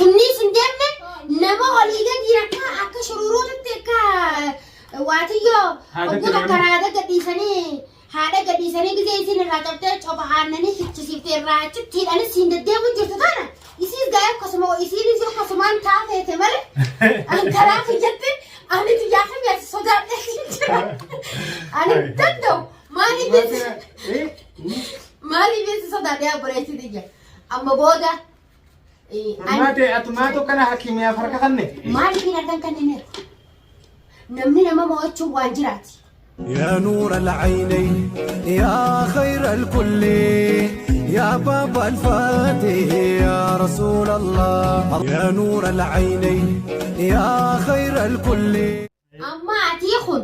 Tunniis hin deemne nama olii gadi akka akka shururuutitti akka waatiyyoo Haadha hogguu takka jedhanii. raada gadhiisanii haadha gadhiisanii gizee isiin irraa cabtee coba aannanii fichisiifte irraa achitti hidhanii siin deddeemu jirtu tana isiis gaa'ee akkasuma isiinis akkasumaan taafeete malee an karaa kiyyatti ani xiyyaa kiyya sodaadhee jira. Ani hin danda'u. Maaliif maaliif si sodaadhee obboleettii tiyya amma booda Furmaate atumaatu kana hakimiyaaf harka kanne. Maaliif hin argan kanneen namni nama mo'achuun waan jiraati. يا نور العينين يا خير الكل يا بابا الفاتح يا رسول الله يا نور العينين يا خير الكل. Amma atii kun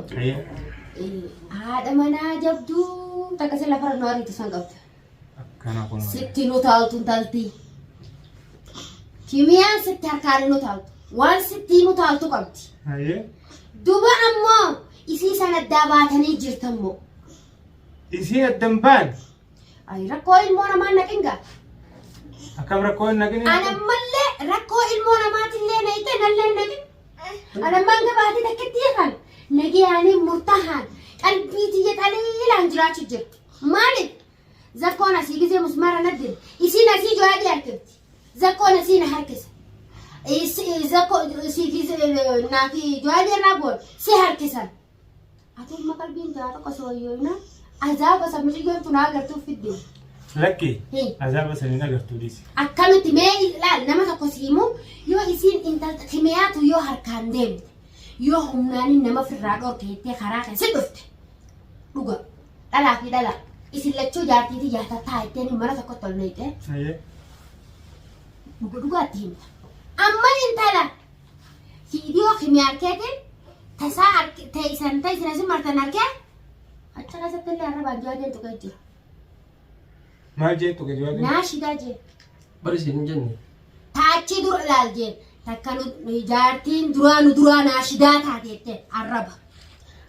haadha manaa jabduu takka si lafarra nu ariitu san qabda. Akkana kun. Sitti nu taaltu intalti. Kimiyaan sitti harkaan nu taaltu. Waan sitti nu taaltu qabdi. Duba ammoo isii san addaa baatanii jirtammoo. Isii addan baan. Ay rakkoo ilmoo namaa naqin gaa. Akkam rakkoo hin naqin. An ammallee rakkoo ilmoo namaatillee nayite nallee naqin. An ammaan gabaatee takkitti kan nagayaanii murtahaan qalbii tiyya xaliilaan jiraachuu jira. Maaliif? Zakkoon asii gizee musmaara nadde isiin asii jawaadii harkifti. Zakkoon asii na harkisa. Zakkoo isii fi naa fi jawaadii irraa bu'an si harkisan. Ati amma qalbiin taa tokko si wayyoofna azaaba san mucayyoon tun agartuuf fidde. Lakki Hii. azaaba saniin agartuu dhiisi. Akkamitti mee ilaal nama tokko si himu yoo isiin intalta kimiyaatu yoo harkaan deemte yoo humnaaniin nama firraa dhorke jettee karaa keessa dhufte dhuga dhalaa fi dhala isin lachuu jaartiitii jaartattaa jetteen mana tokkotti ol neeyxee dhuga dhugaatti himta. Amma intala Viidiyoo kimiyaa harkeetiin tasaa harki teessan teessan asin martan harkee achi keessatti illee arrabaan jawaadeen tuqee jira. Maal jee tuqe jawaadeen? Naa shidaa jee. Bari isin hin jenne. Taachii dura ilaal jee. Takka nu jaartiin duraa nu duraa naa shidaa taate jettee arraba.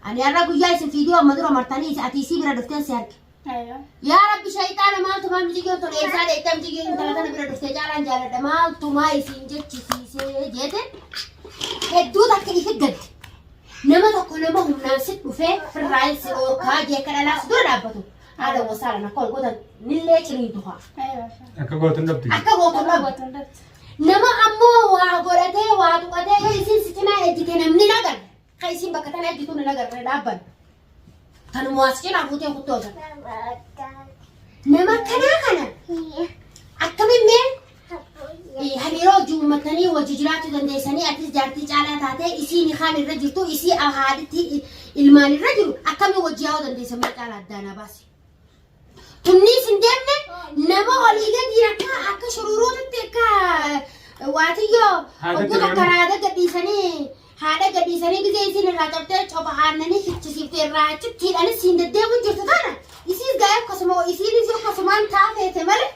Ani har'a guyyaa isin viidiyoo amma dura martanii ati isii bira dhufteen si arge. Yaa Rabbi shayxaana maaltu maa miciyyoon tun eessaa dheettee miciyyoon intala tana bira dhuftee caalaan jaaladha maaltu maa isiin jechisiisee jeete hedduu takka ifi gadde. Nama tokko nama humnaan si dhufee firraayin si dhoorkaa jee akka dhalaas dura dhaabbatu. Haadha wasaalan akka ol gootan nillee ciniintu haa. Akka gootu hin dhabdu. Akka gootu hin dhabdu. Nama ammoo waa godhatee waa tuqatee yoo isiin si cinaa ejjite namni hin agarre. Kan isiin bakka tana ejjitu hin agarre dhaabban. Tanuma as cinaa fuutee kuttoo agarra. Nama akkanaa kana akkamiin mee hariiroo hojii uummattanii hojii jiraachuu dandeessanii atis jaartii caalaa taatee isiin kaan irra jirtu isii haadhitti ilmaan irra jiru akkamiin hojii yaa'uu dandeessan mee caalaa addaanaa baasi. Tunniis hin deemne nama olii gadi akka akka shururuutitti akka waatiyyoo Haadha hogguu takka jedhanii. raada gadhiisanii haadha gadhiisanii gizee isiin irraa cabtee coba aannanii fichisiifte irraa achitti hidhanii siin deddeemu jirtu tana isiis gaa'ee akkasuma isiinis akkasumaan taafeete malee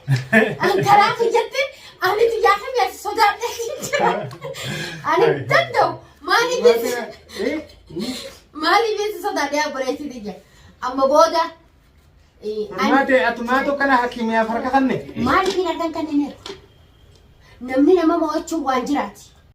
an karaa kiyyatti ani xiyyaa kiyya sodaadhee jira. Ani hin danda'u maaliif maaliif si sodaadhee obboleettii tiyya amma booda Furmaate atumaatu kana hakimiyaaf harka kanne. Maaliif hin argan kanneen namni nama mo'achuun waan jiraati.